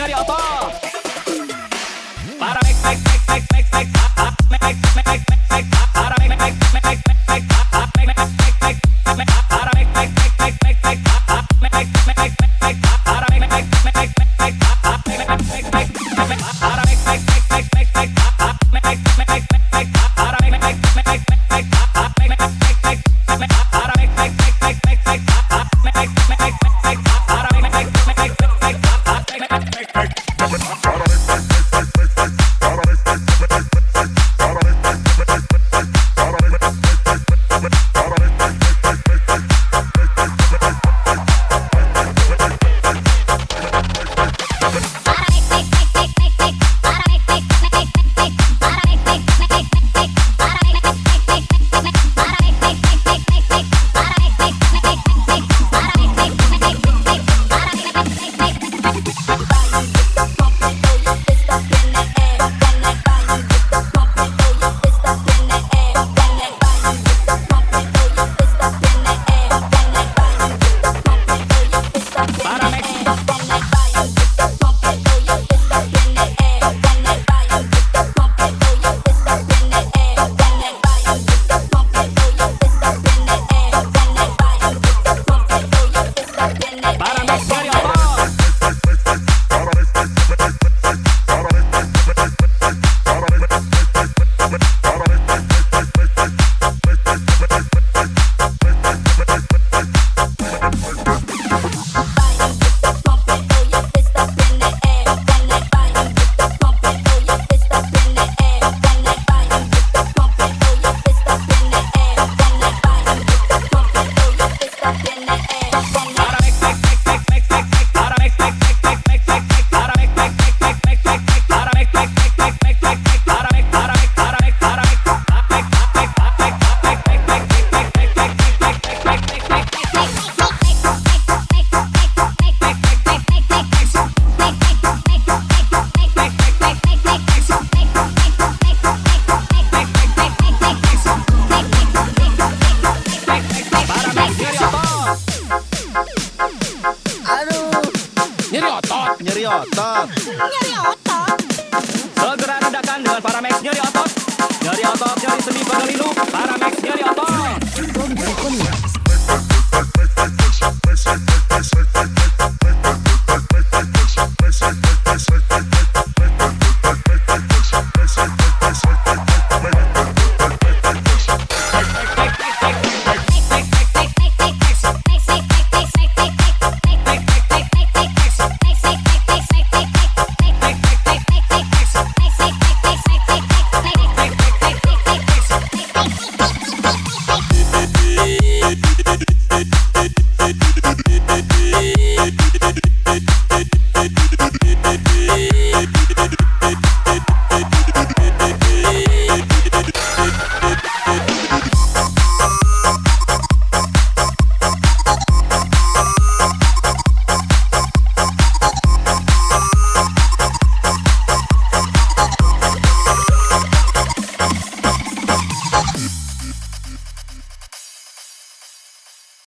Nyeri otot. Paramex mek mek mek mek mek mek mek mek mek Paramex mek mek mek mek mek mek mek Paramex mek mek mek mek mek mek mek mek Paramex mek mek mek mek mek mek mek Paramex mek mek mek mek mek mek mek Paramex mek mek mek mek mek mek Paramex mek mek mek mek mek mek mek Paramex mek mek mek mek mek Nyeri otot. Nyeri otot. Segera redakan dengan Paramex nyeri otot.